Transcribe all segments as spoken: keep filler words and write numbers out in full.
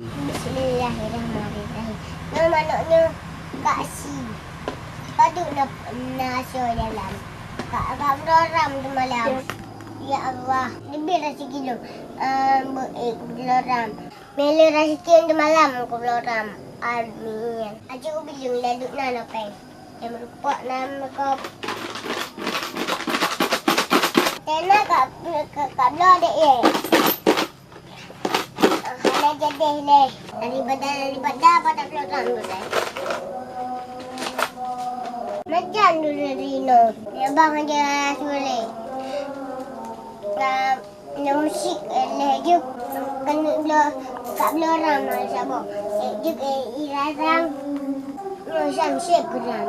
Bismillahirrahmanirrahim. Nyoe manok nyoe ka sie. Padub na, na asoe dalam. Ka, ka bloe ram teumalam. Ya Allah, leubeh raseuki lôn, eh, beu-, eh, bloe ram. Meunan raseuki teumalam keu bloe ram. Amin. Aja kubileung ladôm na lopeng. Nyang meurupok na meukop. Tena ka, ka, ka bloe dek ye. Hana jadeh lé. Daripada, daripada pada bloe ram tu deh. Macam dulu rino. Ya bang aja sulit. Nah, Nyoe musik, eh, lheueh jeuet keuneuk bloe, ka bloe ram, eh, saboh. Eh, jeuet, eh, i ram. Nyoe sam seb ram.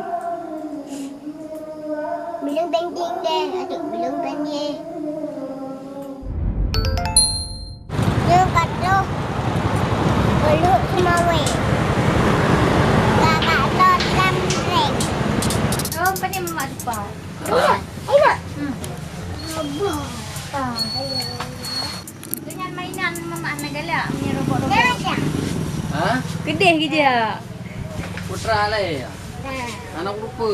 Bileueng penting deh, aduh, bileueng penting. Nyoe ka troh Beuluek Seumawé. Ka, ka troh lam reng. Oh, pandai mamak Supa. Enak, enak. Hmm. Abah. Ah. Dengan mainan mamak hana galak, punya robot-robot. Dah, dah. Ha? Keudeh geuh jak. Putra lé. Dah. Aneuk rupa.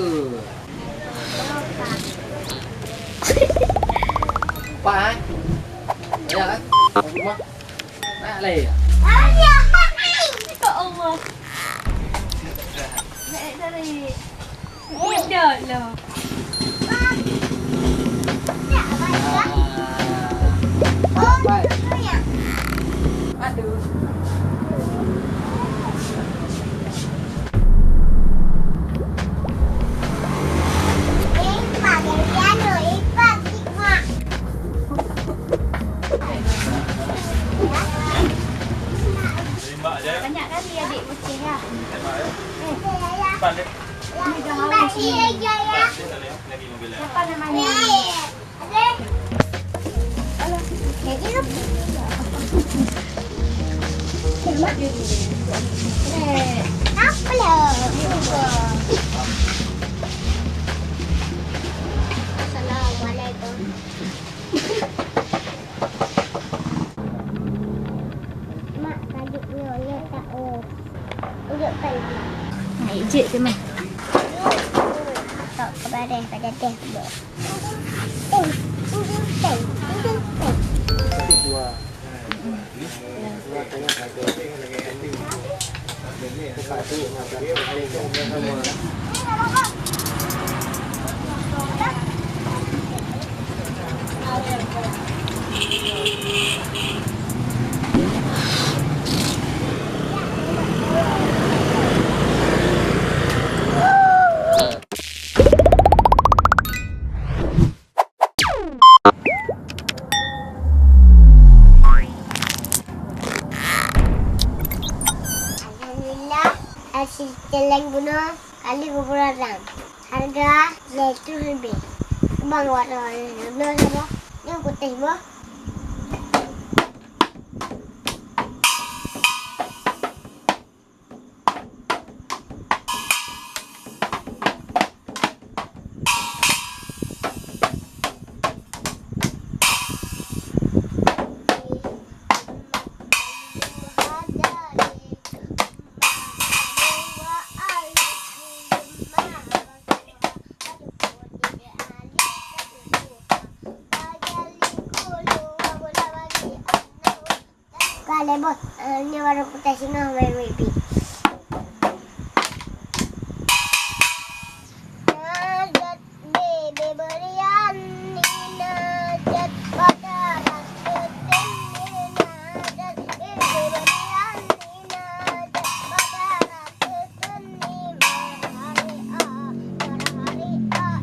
Pa, eh? Ya, eh? Rumah. Nak lé. Ya Allah. Nak tarik. Tidak lah. Aduh. Banyak kali adik boceh ya. Ini dah haus ni. Siapa namanya? Assalamualaikum. Mak, tajuk nyoe, nyoe tak, oh. Tunjukkan, Mak. Nah, ijek tu, Mak. Tok kepada pada teh, Mak. Alhamdulillah, hasil celeng bunoe kali kukurang. Harga jatuh lebih. Bang, warna bunoe sama. Ni putih boh. Ka lé boh, eh, nyoe baru kutai singoh main wifi. Najat bebe berian, najat pada rasa teni, najat bebe berian, najat pada rasa teni, merhari ah, merhari ah,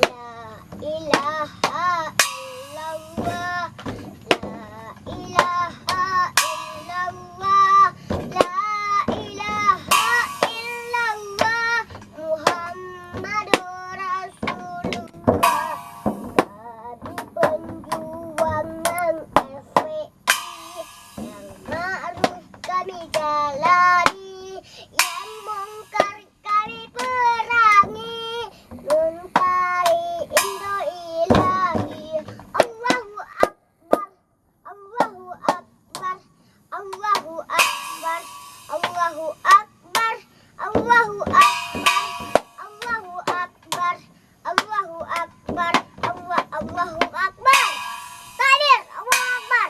La ilaha illallah, la ilaha Allahu Akbar. Allahu Akbar. Allahu Akbar. Allah, Allahu Akbar. Takbir. Allahu Akbar.